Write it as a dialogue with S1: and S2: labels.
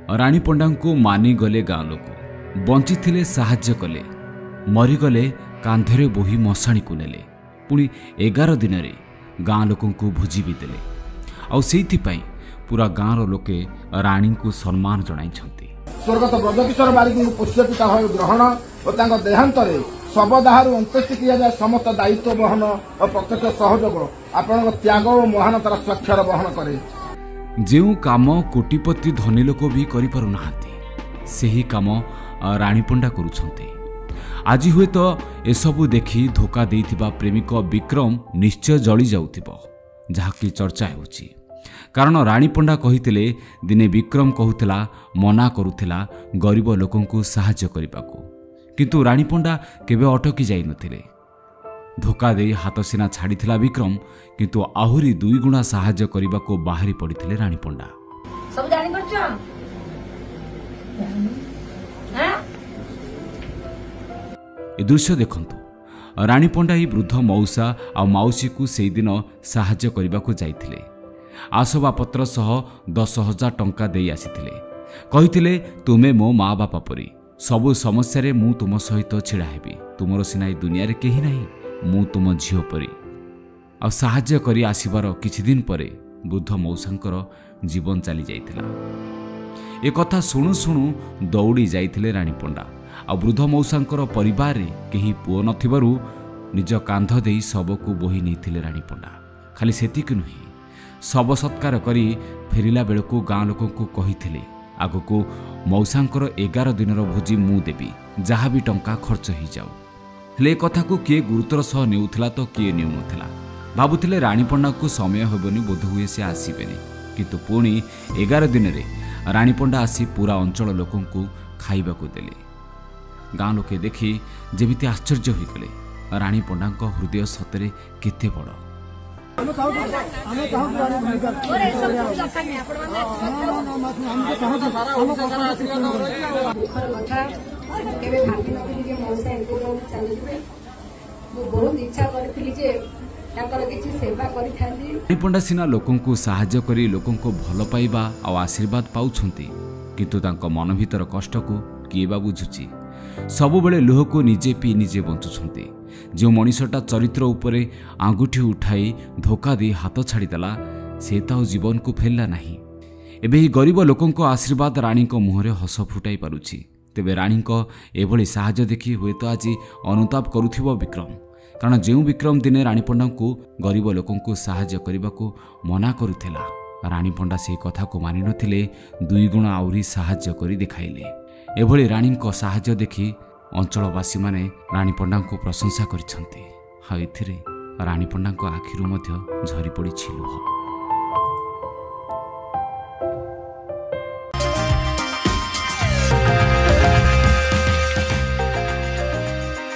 S1: ରାଣୀ ପଣ୍ଡାଙ୍କୁ ମାନିଗଲେ ଗାଁ ଲୋକ। ବଞ୍ଚିଥିଲେ ସାହାଯ୍ୟ କଲେ, ମରିଗଲେ କାନ୍ଧରେ ବୋହି ମଶାଣିକୁ ନେଲେ, ପୁଣି 11 ଦିନରେ ଗାଁ ଲୋକଙ୍କୁ ଭୋଜି ବି ଦେଲେ। ଆଉ ସେଇଥିପାଇଁ ପୁରା ଗାଁର ଲୋକେ ରାଣୀଙ୍କୁ ସମ୍ମାନ ଜଣାଇଛନ୍ତି।
S2: ସ୍ୱର୍ଗତ ବ୍ରଜକିଶୋର ବାରିକଙ୍କୁ ପୋଷ୍ୟ ପିତା ଭାବେ ଗ୍ରହଣ ଓ ତାଙ୍କ ଦେହାନ୍ତରେ ଶବଦାହରୁ ଅନ୍ତ୍ୟେଷ୍ଟିକ୍ରିୟା ଯାଏ ସମସ୍ତ ଦାୟିତ୍ୱ ବହନ ଓ ପ୍ରତ୍ୟକ୍ଷ ସହଯୋଗ ଆପଣଙ୍କ ତ୍ୟାଗ ଓ ମହାନତାର ସ୍ୱାକ୍ଷର ବହନ କରେ।
S1: ଯେଉଁ କାମ କୋଟିପତି ଧନୀ ଲୋକ ବି କରିପାରୁନାହାନ୍ତି, ସେହି କାମ ରାଣୀ ପଣ୍ଡା କରୁଛନ୍ତି। ଆଜି ହୁଏତ ଏସବୁ ଦେଖି ଧୋକା ଦେଇଥିବା ପ୍ରେମିକ ବିକ୍ରମ ନିଶ୍ଚୟ ଜଳି ଯାଉଥିବ, ଯାହାକି ଚର୍ଚ୍ଚା ହେଉଛି। କାରଣ ରାଣୀ ପଣ୍ଡା କହିଥିଲେ, ଦିନେ ବିକ୍ରମ କହୁଥିଲା, ମନା କରୁଥିଲା ଗରିବ ଲୋକଙ୍କୁ ସାହାଯ୍ୟ କରିବାକୁ, କିନ୍ତୁ ରାଣୀ ପଣ୍ଡା କେବେ ଅଟକି ଯାଇନଥିଲେ। ଧୋକା ଦେଇ ହାତ ସିନା ଛାଡ଼ିଥିଲା ବିକ୍ରମ, କିନ୍ତୁ ଆହୁରି ଦୁଇଗୁଣା ସାହାଯ୍ୟ କରିବାକୁ ବାହାରି ପଡ଼ିଥିଲେ ରାଣୀ ପଣ୍ଡା।
S3: ସବୁ ଜାଣିପାରୁଛ?
S1: ଏ ଦୃଶ୍ୟ ଦେଖନ୍ତୁ। ରାଣୀ ପଣ୍ଡା ଏହି ବୃଦ୍ଧ ମଉସା ଆଉ ମାଉସୀକୁ ସେଇଦିନ ସାହାଯ୍ୟ କରିବାକୁ ଯାଇଥିଲେ। ଆସବାବପତ୍ର ସହ 10,000 ଟଙ୍କା ଦେଇ ଆସିଥିଲେ। କହିଥିଲେ, ତୁମେ ମୋ ମା ବାପା ପରି, ସବୁ ସମସ୍ୟାରେ ମୁଁ ତୁମ ସହିତ ଛିଡ଼ା ହେବି। ତୁମର ସିନା ଏ ଦୁନିଆରେ କେହି ନାହିଁ, ମୁଁ ତୁମ ଝିଅ ପରି। ଆଉ ସାହାଯ୍ୟ କରି ଆସିବାର କିଛି ଦିନ ପରେ ବୃଦ୍ଧ ମଉସାଙ୍କର ଜୀବନ ଚାଲି ଯାଇଥିଲା। ଏ କଥା ଶୁଣୁ ଶୁଣୁ ଦୌଡ଼ି ଯାଇଥିଲେ ରାଣୀ ପଣ୍ଡା। ଆଉ ବୃଦ୍ଧ ମଉସାଙ୍କର ପରିବାରରେ କେହି ପୁଅ ନଥିବାରୁ ନିଜ କାନ୍ଧ ଦେଇ ଶବକୁ ବୋହି ନେଇଥିଲେ ରାଣୀ ପଣ୍ଡା। ଖାଲି ସେତିକି ନୁହେଁ, ଶବ ସତ୍କାର କରି ଫେରିଲା ବେଳକୁ ଗାଁ ଲୋକଙ୍କୁ କହିଥିଲେ, ଆଗକୁ ମଉସାଙ୍କର 11 ଦିନର ଭୋଜି ମୁଁ ଦେବି, ଯାହା ବି ଟଙ୍କା ଖର୍ଚ୍ଚ ହେଇଯାଉ। ହେଲେ ଏ କଥାକୁ କିଏ ଗୁରୁତ୍ୱର ସହ ନେଉଥିଲା ତ କିଏ ନେଉନଥିଲା। ଭାବୁଥିଲେ ରାଣୀ ପଣ୍ଡାଙ୍କୁ ସମୟ ହେବନି, ବୋଧହୁଏ ସେ ଆସିବେନି। କିନ୍ତୁ ପୁଣି 11 ଦିନରେ ରାଣୀ ପଣ୍ଡା ଆସି ପୁରା ଅଞ୍ଚଳ ଲୋକଙ୍କୁ ଖାଇବାକୁ ଦେଲେ। ଗାଁ ଲୋକେ ଦେଖି ଯେମିତି ଆଶ୍ଚର୍ଯ୍ୟ ହୋଇଗଲେ, ରାଣୀ ପଣ୍ଡାଙ୍କ ହୃଦୟ ସତରେ କେତେ ବଡ଼।
S3: ମୋର ଏସବୁ କିଛି ଦରକାର ନାହିଁ, ଆପଣମାନେ ଦୁଃଖର କଥା। କେବେ ଭାବିନଥିଲି ଯେ ମଉସା ଏମିତି ଚାଲିଯିବେ। ମୁଁ ବହୁତ ଇଚ୍ଛା କରିଥିଲି ଯେ ତାଙ୍କର କିଛି ସେବା କରିଥାନ୍ତି।
S1: ରାଣୀ ପଣ୍ଡା ସିନା ଲୋକଙ୍କୁ ସାହାଯ୍ୟ କରି ଲୋକଙ୍କୁ ଭଲ ପାଇବା ଆଉ ଆଶୀର୍ବାଦ ପାଉଛନ୍ତି, କିନ୍ତୁ ତାଙ୍କ ମନ ଭିତର କଷ୍ଟକୁ କିଏ ବା ବୁଝୁଛି? ସବୁବେଳେ ଲୁହକୁ ନିଜେ ପିଇ ନିଜେ ବଞ୍ଚୁଛନ୍ତି। ଯେଉଁ ମଣିଷଟା ଚରିତ୍ର ଉପରେ ଆଙ୍ଗୁଠି ଉଠାଇ ଧୋକା ଦେଇ ହାତ ଛାଡ଼ିଦେଲା, ସେ ତ ଆଉ ଜୀବନକୁ ଫେରିଲା ନାହିଁ। ଏବେ ଏହି ଗରିବ ଲୋକଙ୍କ ଆଶୀର୍ବାଦ ରାଣୀଙ୍କ ମୁହଁରେ ହସ ଫୁଟାଇ ପାରୁଛି। ତେବେ ରାଣୀଙ୍କ ଏଭଳି ସାହାଯ୍ୟ ଦେଖି ହୁଏତ ଆଜି ଅନୁତାପ କରୁଥିବ ବିକ୍ରମ। କାରଣ ଯେଉଁ ବିକ୍ରମ ଦିନେ ରାଣୀ ପଣ୍ଡାଙ୍କୁ ଗରିବ ଲୋକଙ୍କୁ ସାହାଯ୍ୟ କରିବାକୁ ମନା କରୁଥିଲା, ରାଣୀ ପଣ୍ଡା ସେହି କଥାକୁ ମାନିନଥିଲେ, ଦୁଇଗୁଣ ଆହୁରି ସାହାଯ୍ୟ କରି ଦେଖାଇଲେ। ଏଭଳି ରାଣୀଙ୍କ ସାହାଯ୍ୟ ଦେଖି ଅଞ୍ଚଳବାସୀମାନେ ରାଣୀ ପଣ୍ଡାଙ୍କୁ ପ୍ରଶଂସା କରିଛନ୍ତି। ଆଉ ଏଥିରେ ରାଣୀ ପଣ୍ଡାଙ୍କ ଆଖିରୁ ମଧ୍ୟ ଝରି ପଡ଼ିଛି ଲୁହ।